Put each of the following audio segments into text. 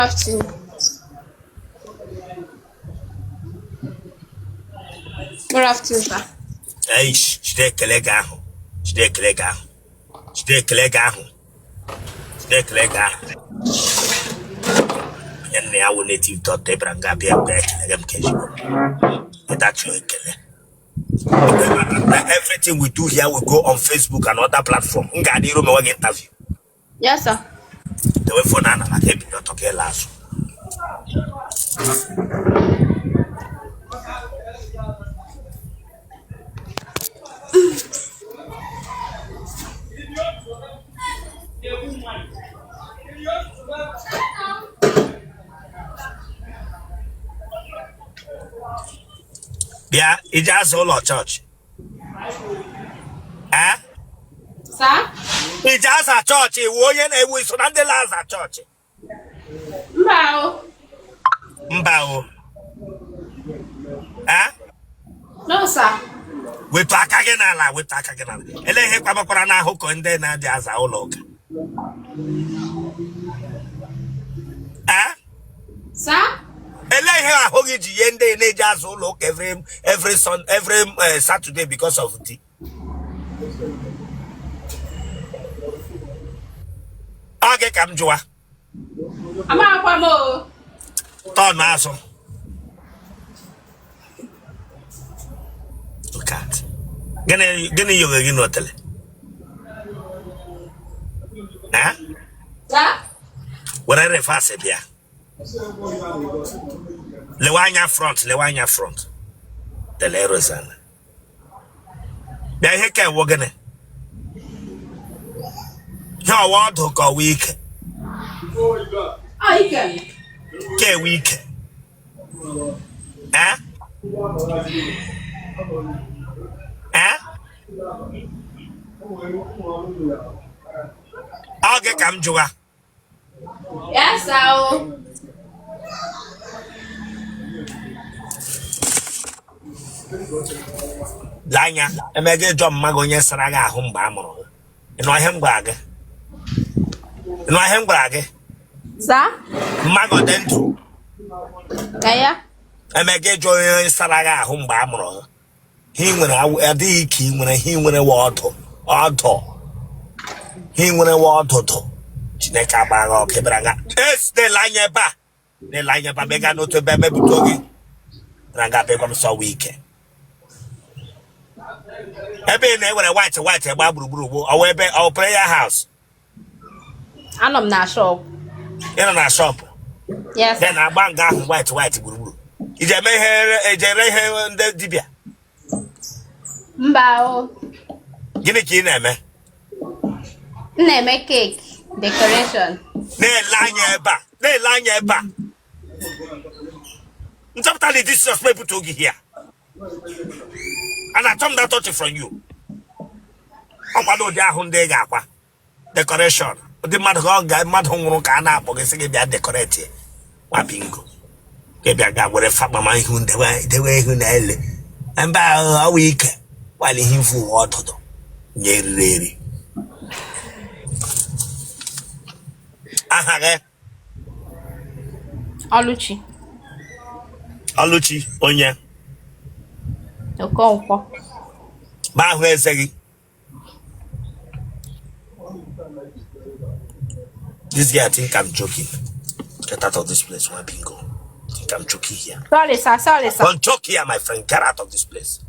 Afternoon. Good afternoon, sir. Eish, jide ekele gị ahụ, jide ekele gị ahụ, jide ekele gị ahụ, jide ekele gị ahụ. Onye nna ya wụ native doctor bịara nga bịa ekpe ekele gị m ka ezigbo ịdachi ekele. Everything we do here will go on Facebook and other platform. M ga-adị iru mewe gị interview. Yes, sir. Dewe phone a n'ala ka ebili ọtọ ka ịla azụ. Bịa ije aza ụlọ chọọchị. Ee? Sir? Ije aza chọọchị, iwu onye na-ewu iso na ndị na-aza chọọchị? Mba o. Mba o. Ee? No, sir. Wetu aka gị n'ala, wetu aka gị n'ala. Ele ihe kwabakwara n'ahụ ka ndị na-adị aza ụlọ ụka? Ee? Sir? Ele ihe ahụ gị ji ye ndị na-eji aza ụlọ ụka every Sun, every Saturday because of di? Ọ gị ka m jụwa. Amakwa m o. Turn azụ. Look at. Gịnị gịnị yoghe gị n'otele? Eh? Sir? Were reverse bịa. Lewe anya front, lewe anya front. Tele Rosanna. Bịa ihe ka ewo gịnị? Ihe ọwa ọdụ ka ọwa ike. Ọ ike. Ka ewe ike. Eh? Eh? Ọ gị ka m jụwa. Yes, sir. O. Lee anya, emega ịjọ mma gị onye sara gị ahụ mgbe a mụrụ gị. Ị nụ ihe m gwara gị? Ị nụ ihe m gwara gị? Sir? Mma gị ọ dị ndụ? Ka ya. Emega ịjọ onye sara gị ahụ mgbe a mụrụ gị. Ihe ị nwere adịghị ike ị nwere, ihe ị nwere wa ọdụ ọdụ, ihe ị nwere wa ọdụdụ. Chineke agbara gị ọkụ ịbịara nga esi na-ele anya ebe a, na-ele anya ebe a mega n'otu ebe emepụta gị bịara nga bịa gwa m sọwa ike ebe ị na-ewere white white gba gburugburu ugbo ọwa ebe ọ prayer house. Anọ m na shop. Ị nọ na shop? Yes. Then agba nga ahụ white white gburugburu iji eme ihe, eji ere ihe ndị dibịa? Mba o. Gịnị ka ị na-eme? M na-eme cake decoration. Na-ele anya ebe a, na-ele anya ebe a. Nchọpụta na this suspect put oge here and achọ m that touch from you. Ọkwa na ụdị ahụ ndị ị ga-akwa decoration ụdị mmadụ ka ọ ga mmadụ nwụrụ ka a na-akpọ gị sị gị bịa decorate nwa bingo ka ị bịa ga were fakpama ihu dewe dewe ihu na ele mba ọwụ ike kwali ihe mfu ụwa ọdụdụ nye eriri eri. Aha gị? Ọlụchi. Ọlụchi onye? Okonkwo. Ma ahụ eze gị. This guy think I'm joking. Get out of this place, one bingo. Think I'm joking here. Sorry, sir. Sorry, sir. Don't joke here, my friend. Get out of this place.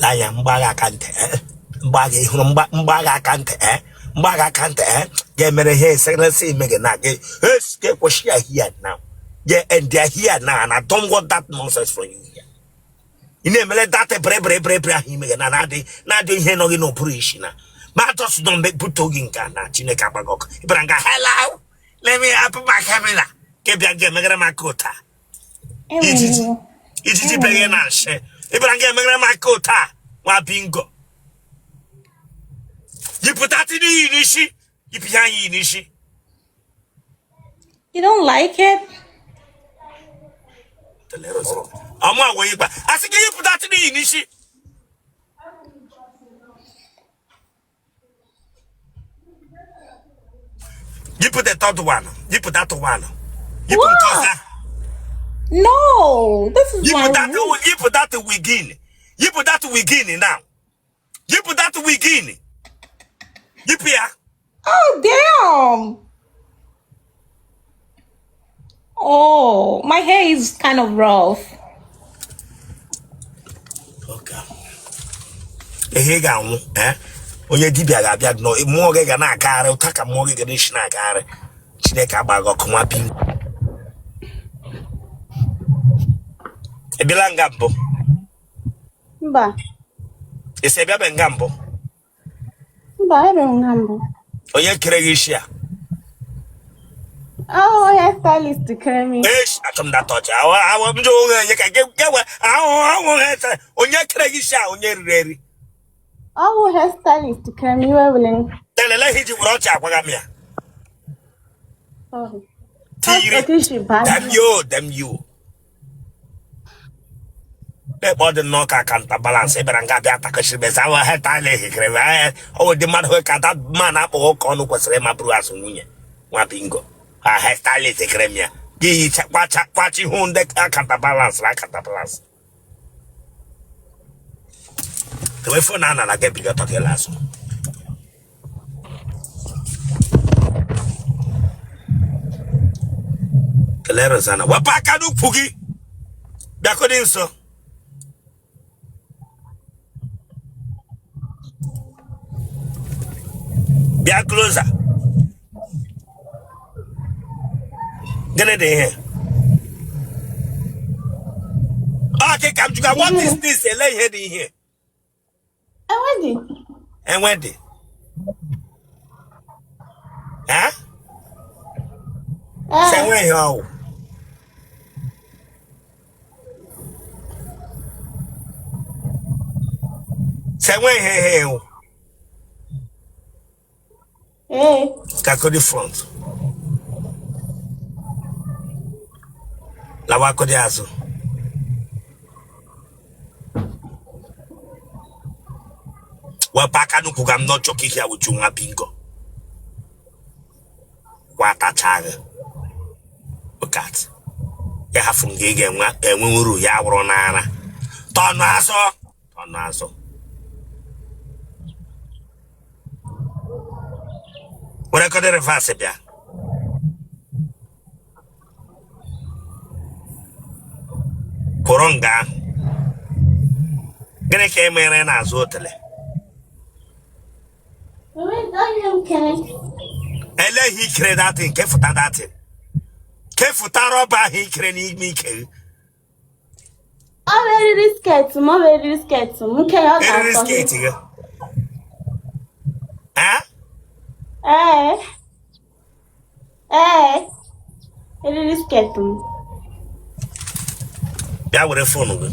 Anya mgbagha aka ntị eh? Mgbagha ịhụrụ mgbagha aka ntị eh? Mgbagha aka ntị eh? Ga-emere ihe eserese ime gị na gị ga-ekwesị ya here now. Yeah, and they are here now, and I don't want that nonsense from you here. Ị na-emere that bre bre bre bre ahụ ime gị na na-adị na-adị ihe nọ gị n'ụbụrụ isi na ma just nọ mgbe buto gị nke a na Chineke agbaghị ọkụ. Ị bịara nga hello, let me help my camera ka ị bịa ga-emegara m aka ụta. Ijiji ijiji beghe na nshị. Ị bịara nga emegara m aka ụta nwa bingo. Yipụta tinye iyi n'isi, yipụ ihe anyị yi n'isi. You don't like it? Ọmụ agwa ikpa asị gị yipụ that thing iyi n'isi. Yipụ the third one. Yipụ that one. Yipụ nke What? ọzọ. No, this is Yipụ my that room. yipụ that wig. Yipụ that wig now. Yipụ that wig. Yipụ ya. Oh, damn. Oh, my hair is kind of rough. Okay. Ihe ị ga-anwụ eh? Onye dibịa ga-abịa nọ, mmụọ gị ga na-agagharị ụta ka mmụọ gị ga na-esi na-agagharị. Chineke agba gị ọkụ nwa bi. Ị bịala nga mbụ? Mba. Ị sị bịabe nga mbụ? Mba, ebe m nga mbụ. Onye kere gị isi a? Oh, hair stylist kere m. Eish, achọ m data ọcha. Awọ awọ m jụ onwe onye ka gị gewe ahụhụ ahụhụ ha ese. Onye kere gị isi a onye riri eri. Ọ bụ hair stylist kere m iwe wele. Telele ihe iji were ọchị agwaga m ya. Sorry. Tiri. Otu isi baa. Damn you, damn you. Ekpe ọ dị nnọọ ka kanta balance ị bịara nga bịa takọchiri beza ahụ ha tala ehikere ọ dị mmadụ ka that man akpọghị ụka ọnụ kwesịrị ịma bụrụ azụ nwunye nwa bingo ha hairstylist ekere m ya gị yicha kwacha kwachi hụ ndị akanta balance na akanta balance tewe phone a na gị bido tọkịla azụ. Kelee Rosanna, wepụ aka n'ukwu gị, bịakọdị nso. Bịa closer. Gịnị dị ihe ọ kị ka m jụga, what is this? Ele ihe dị ihe? Enwe dị. Enwe dị. Eh? Sị enwe ihe ọwụ. Sị enwe ihe ihe ewu. Ee. Kakodi front. Lawakodi azụ. Wepụ aka n'ukwu ka m nọchọ ka ihe awụchu nwa bingo. Watacha gị. Look at. Ya hafụ nga ị ga-enwe enwe uru ya wụrụ n'ara. Tọnụ azụ. Tọnụ azụ. Were kọdị reverse bịa. Kwụrụ nga ahụ. Gịnị ka ị mere n'azụ otele? Ele ihe ikere that thing, kefụta that thing. Kefụta rọba ahụ ikere n'ime ike gị. Ọ bụ eriri skirt m, ọ bụ eriri skirt m, nke ya ọ Eriri ga-atọ. skirt gị. Eh? Ee. Ee. Eriri skirt m. Bịa were phone gị.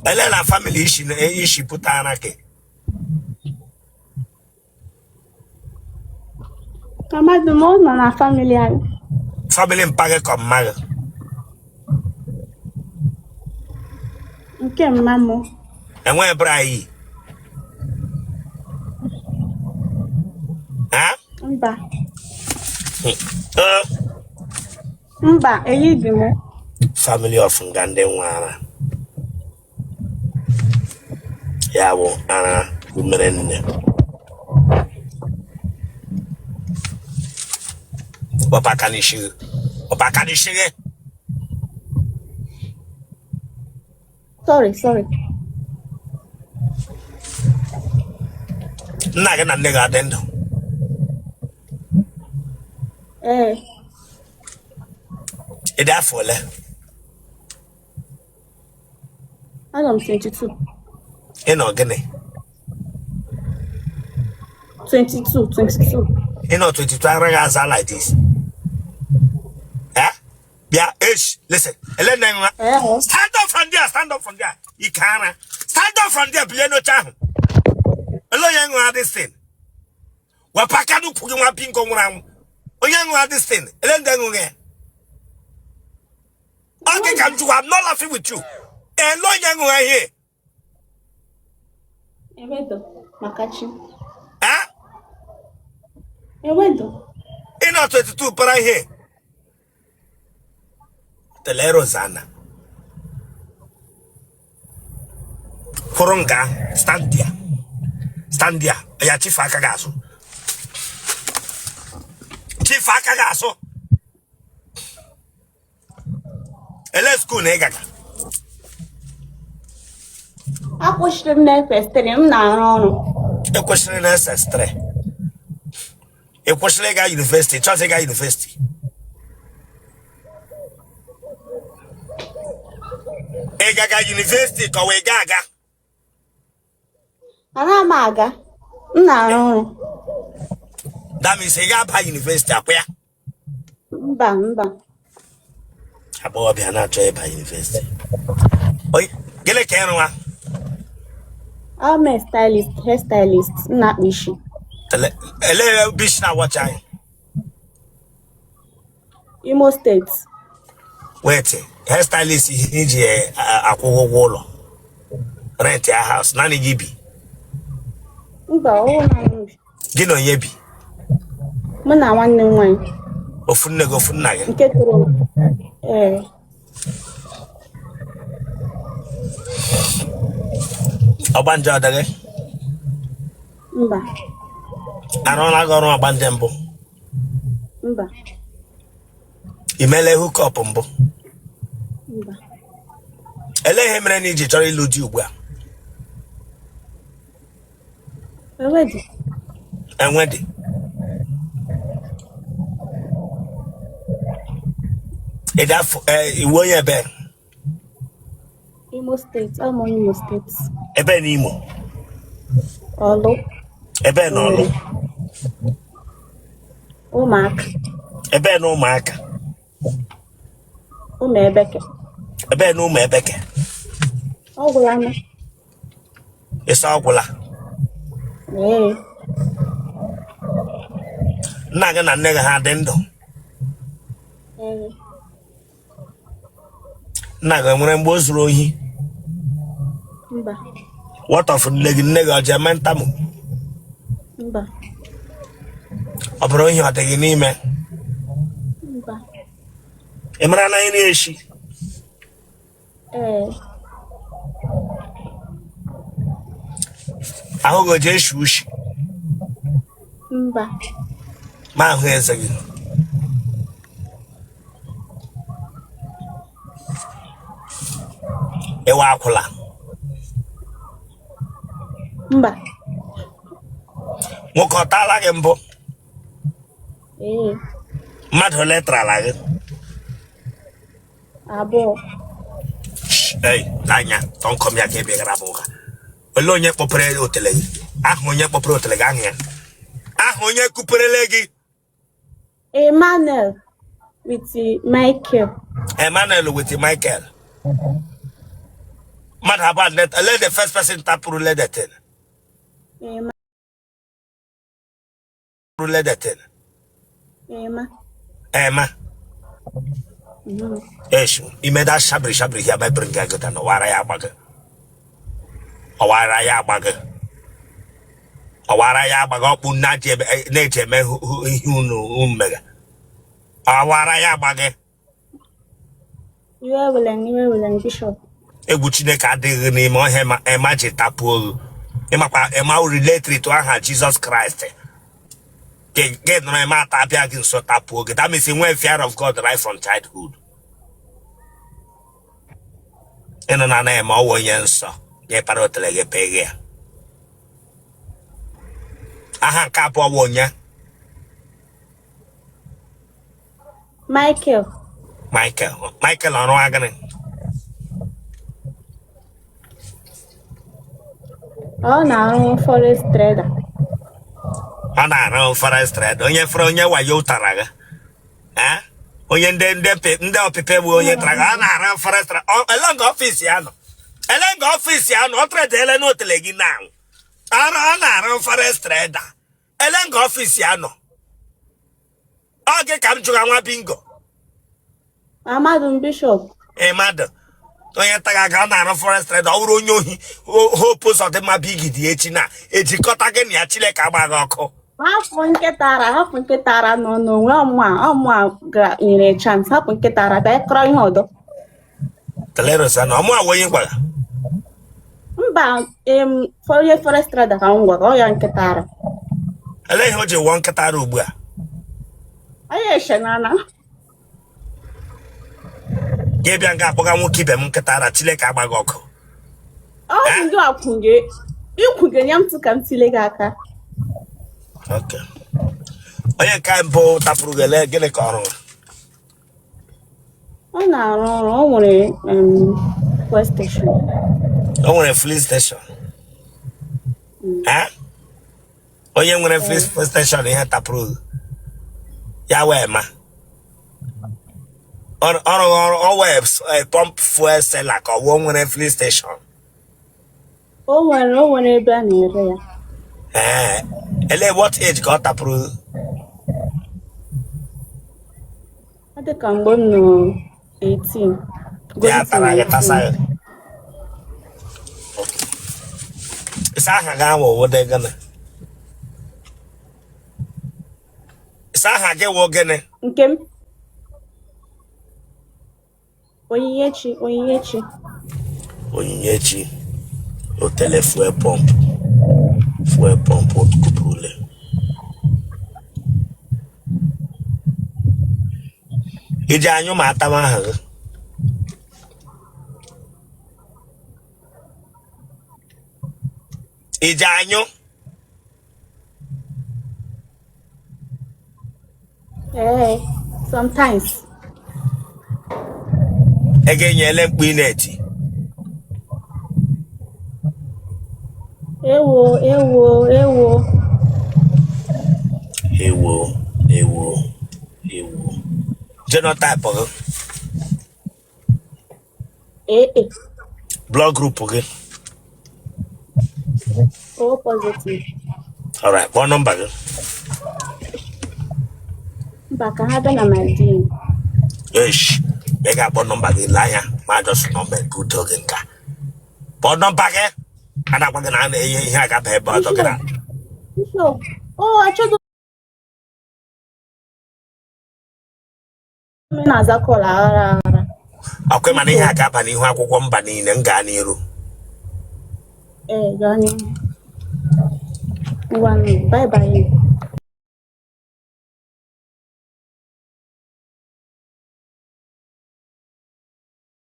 Ele na family ishi ishi pụtara gị. Mama dị m, ọ nọ na family anyị. Family mpa gị ka mma gị. Nke mma m. Enweghị bra yi. Ha? Mba. Eh, Mba, eyighị m. Family of nga ndị nwe ara. Ya bụ ara umere nne. Wepụ aka n'isi gị. Wepụ aka n'isi gị. Sorry, sorry. Nna gị na nne gị adị ndụ? Ee. Ị dị afọ ole? Anọ m 22. Ị nọ gịnị? 22, 22. Ị nọ 22 araghị aza like this. Eh? Bịa, esh, listen. Ele nne nwa. Ee. Stand up from there, stand up from there. Ike ara. Stand up from there, bilie n'oche ahụ. Ele onye ṅụra this thing? Wepụ aka n'ukwu gị nwa bingo nwụrụ anwụ. Onye ṅụha this thing, ele ndị ṅụghị ya. Ọ gị ka m jụwa, I'm not laughing with you. Ele onye ṅụha ihe? Ewedo maka chi. Eh? Ewedo. Ị nọ 22 para ihe. Tele Rosanna. Kwụrụ nga stand there. Stand there. Ya chife aka gị azụ. Chife aka gị azụ. Ele school na ị gaga? Akwụsịrị m na SS3, m na-arụ ọrụ. Ị kwụsịrị na SS3. Ị kwụsịrị ịga university, chọọchị ịga university. Ị gaga university ka ọ wee ga aga? Anaghị m aga. M na-arụ ọrụ. That means ị ga-aba university akwa ya? Mba, mba. Agbọghọbịa na-achọ ịba university. Gịnị ka ị rụwa? I'm a stylist, hair stylist. M na-akpa isi. Ele ebe i si na-awatch anyị? Imo State. Wait, hairstylist ihe iji akwụ ụgwọ ụlọ rent ya house naanị gị bi? Mba, ọ wụ naanị m bi. Gị na onye bi? Mụ na nwanne m nwaanyị. Ofu nne gị, ofu nna gị? Nke toro m. Ee. Ọgbanje ọ dị gị? Mba. Arụọla gị ọrụ ọgbanje mbụ? Mba. I meela hookup mbụ? Mba. Elee ihe mere na i ji chọrọ ịlụ di ugbu a? Enwedị. Enwedị. Ị dị afọ ị wụ onye ebe? Imo State, abụ m onye Imo State. Ebe na Imo? Ọlụ. Ebe na Ọlụ? Ụmụaka. Ebe na Ụmụaka? Ụmụ Ebeke. Ebe na Ụmụ Ebeke? Ọ gwụla na. Ị sị ọ gwụla? Ee. Nna gị na nne gị ha dị ndụ? Ee. Nna gị nwere mgbe o zuru ohi? Mba. What of nne gị? Nne gị ọ ji eme ntamu? Mba. Ọ bụrụ ohi ọ dị gị n'ime? Mba. Ị mara na nri eshi? Ee. Ahụ gị o ji eshi ushi? Mba. Ma ahụ eze gị. Ị wụ akwụla? Mba. Nwoke ọ taala gị mbụ? Ee. Mmadụ ole tarala gị? Abụọ. Ei, anya tọnkọm ya ka ebe gara bụ ụka. Olee onye kpọpere otele gị? Aha onye kpọpere otele gị, aha ya. Aha onye kuperele gị. Emmanuel with Michael. Emmanuel with Michael. Mmadụ abụọ, let the first person tapụrụ let the thing. Emma. Let the thing. Emma. Emma. Eshu, imeda shabri shabri ya bring gị na ọwara ya agba gị. Ọwara ya agba gị. Ọwara ya agba gị ọkpụ na-eji eme ihe unu mega. Ọwara ya agba gị. Iwe ewele iwe ewele Bishop. Egwu Chineke adịghị n'ime ọhịa Emma ji tapuo gị. Ị makwa Emma related to aha Jizọs Kraịst. Gị nọrọ Emma atapịa gị nso tapuo gị. That means you nwee fear of God right from childhood. Ị nọ na Emma ọ wụ onye nsọ. Gị para otele gị peghe ya. Aha nke abụọ wụ onye? Michael. Michael. Michael ọrụ gịnị? Ọ na-arụ forex trader. Ọ na-arụ forex trader. Onye fere onye wayo tara gị. Onye ndị ndị ọpịpị bụ onye tara gị. Ọ na-arụ forex trader. Ele nga office ya nọ. Ele nga office ya nọ. Ọ trade ele n'otele gị na. Ọ na-arụ forex trader. Ele nga office ya nọ. Ọ gị ka m jụga nwa bingo. Amadụ m, Bishop. Ị madụ onye taga ga na-arụ forest trader, ọ bụrụ onye ohi Hope Uzodimma bigidi echi na ejikọta gị na ya, Chineke agba gị ọkụ. Hapụ nkịta ara, hapụ nkịta ara nọ n'onwe ọmụa ọmụa nyere chance, hapụ nkịta ara bịa kọrọ ihe ọdọ. Telerosa na ọmụ awụ onye gwara. Mba, em, onye forest trader ka m gwara ọ ya nkịta ara. Elee ihe o ji wụọ nkịta ara ugbu a? Onye eshenana. Gị bịa nga akpọga nwoke ibe m nkịta ara, Chineke agba gị ọkụ. Ọ bụ gị akwụnge ikwuge nye m tụ ka m tile gị aka. Okay. Onye nke mbụ tapụrụ gị, ele gịnị ka ọ rụrụ? Ọ na-arụ ọrụ, o nwere fuel station. O nwere filling station. Eh? Onye nwere filling station ihe tapụrụ gị ya wee ma ọrụ ọrụ ọ wee pump fuel seller ka ọ wụ nwere filling station. O nwere ebe a na-ere ya. Ee, ele what age ka ọ tapụrụ? Ọ dị ka mgbe m nọ 18 Ya going to tara gị tasa 19. gị. Ịsa aha gị ahụ wụ dị gịnị? Ịsa aha gị wụ gịnị? Nke m Onyinyechi, Onyinyechi. Onyinyechi otele fuel pump, fuel pump kupụrụle. Iji anyụ ma atama aha gị. Iji anyụ. Ee, sometimes. Ego enyele mkpu ị na-eti. Ewo, ewo, ewo. Ewo, ewo, ewo. Genotype gị? AA. Blood group gị? O positive. Alright, kpọọ nọmba gị. Mba, ka ha bịa na my DM. Eish, ị ga-akpọ nọmba gị lee anya ma ajọsụ nọmba nke udo gị nka. Kpọọ nọmba gị, a na-agwa gị na a na-enye ihe agaba ebe ọzọ gị na Bishop, oh, achọghị m na-aza call aghara aghara. Ọkwa mana ihe a ga-aba n'ihu akwụkwọ mba niile m gaa n'iru. Ee, gaa n'ihu. Ngwanụ, bye bye.